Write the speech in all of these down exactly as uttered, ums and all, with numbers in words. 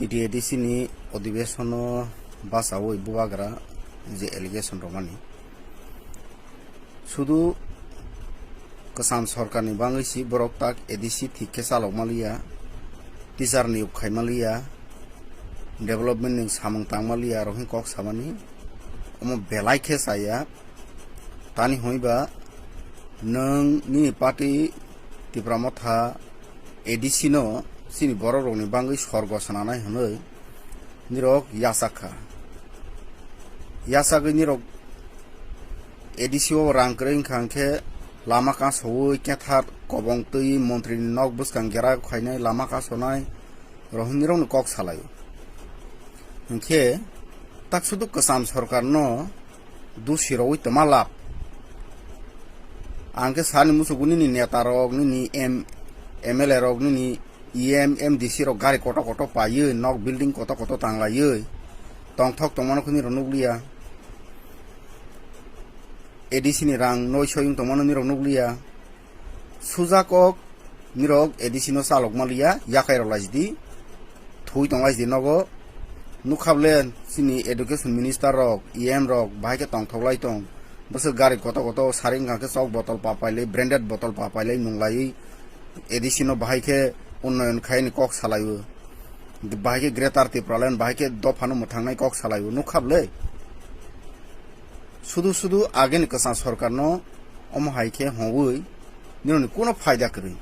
T T A D C ni odhibesono bachaui bubagra je allegation romani. Sudu kwcham sorkarni bangwi si borok tak A D C thik khe chalok maliya, teacher niyok khai maliya, development ni samung tang maliya, rohing kok samani omo belai khe chaya. Tani hwnwi ba nwng nini party Tipra Motha A D C no chini borok rokni bangwi sorgo swnanai hwnwi nirok yachak kha. Yachagwi nirok A D C o rang kwrwi wngkha hwnkhe lama kasoui kethar kobong twi montri ni nok bwskang gera khainai lama kasonai rohingya rokni kok salaio. Hinkhe tak sudu kwcham sorkarno dusi rogwi toma lab. Ang khe sani musugo nini neta rok, nini M-, M L A rok, nini E M, M D C rok gari koto koto paiwi, nok building koto koto tanglaiwi tongthok tongmano khe nirok nukliya. A D C ni rang noi soyung tongmano nirok nukliya. Suja kok nirok A D C no chalok maliya, yakai rok laisidi, thui tong laisidi nogo. Nukha bole chini education minister rok, E M rok bahai khe tongthok lai tong. Bwswk gari koto koto sari wngkha khe chok botol pa pailai, branded botol pa pailai nung laiwi A D C no bahai khe unnoyon khaini kok salaio. Bahai khe Greater Tipraland, bahai khe dophano mwthangnai kok salaio. Nukha bole? Sudu sudu ageni kwchang sorkarno omo hai khe hongwi nirokni kuno phaida kwrwi.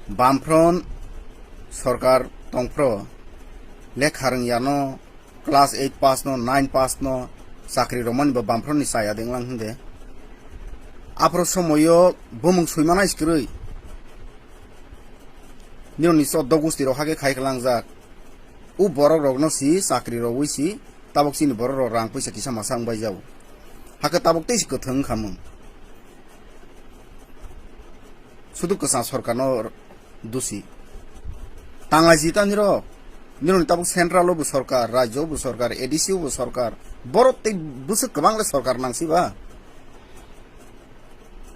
Bamfront sorkar tongphro lekha rwngyano, class eight pass no, nine pass no chakri romani bo Bamfront ni chaya denglang hwnde. Aphro somoyo bumung suimana iskwrwi nirokni choddo gusti rok hake khai klangjak. U borok rokno si chakri rogwi si tabok chini borok rok rang puisa kisa masa wngbai jago. Hakhe tabok tei si kwthwng wngkha mung. Sudu kwchang sorkarno dusi. Tanglai si ta nirok. Nirokni tabok central o bo sorkar, rajyo o bo sorkar, A D C o bo sorkar. Borok tei bwswk kwbang le sorkar nang si ba.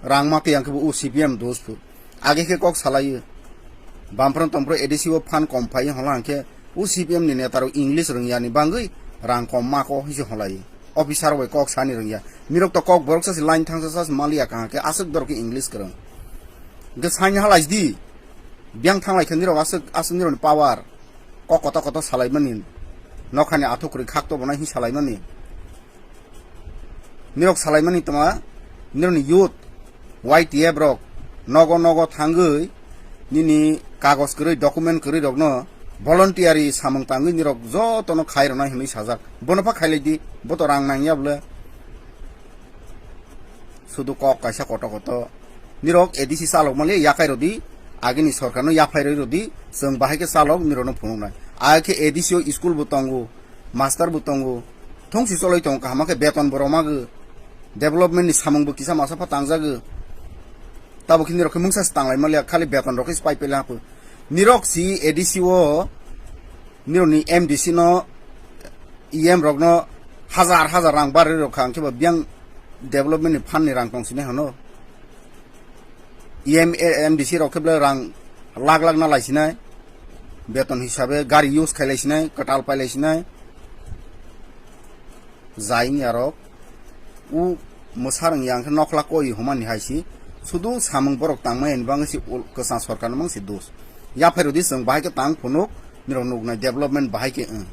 Rang ma twi ang khe bo u C P M dos phu. Age khe kok salaio. Bamfront tongphro A D C o phan kom phai hwnla hwnkhe u C P M ni neta rok English rwngya ni bangwi rang kom ma ko hwnse hwnlai. Officer bai kok sani rwngya. Nirok to kok borok sa se line thangsa sa se maliya kaham khe aswk dorok khe English kwrwng. Hwnkhe saini halai di. Biyang thanglai khe nirok aswk, aswk nirok ni power. Kok koto koto salai mani. Nokhani athuk kwrwi khak to bonai hi salai mani. Nirok salaimani tongma, nirokni youth, Y T F rok nogo nogo thangwi nini kagoj kwrwi, document kwrwi rokno voluntary samung tangwi nirok jotono khai rwnai hwnwi sajak. Bono pha khailai di, bo to rang nangya bwle. Sudu kok kaisa koto koto. Nirok A D C chalok mali yakai rodi, agini sorkarno yaphai rwi rodi, chwng bahai khe chalok nirokno phunuknai. Ai khe A D C o school bo tongo, master bo tongo, thungsi choloi tongo, kaham khe beton bo rwmagw, development ni samung bo kisa masa pha tangjago. Tabo khe nirok khe mungsa se tanglai maliya, khali beton rok khe se pai pele hapo. Nirok si A D C o nirok ni M D C no, E M rok no hajar hajar rang barwi rok kha, hwnkhe bo biyang development ni fund ni rang tong sini hano. E M, M D C rok khe belai rang lakh lakh na lai sinai, beton hisabe gari use khai lai sinai, kwtal pai lai sinai. Jai wngya rok u mwsar wngya hwnkhe nokhla koi humani hai si, sudu samung borok tangmani bagwi si ul-, kwchang sorkarni mang si dos. Yaphai rodi chwng bahai khe tang phunuk, nirok nuknai development bahai khe wng.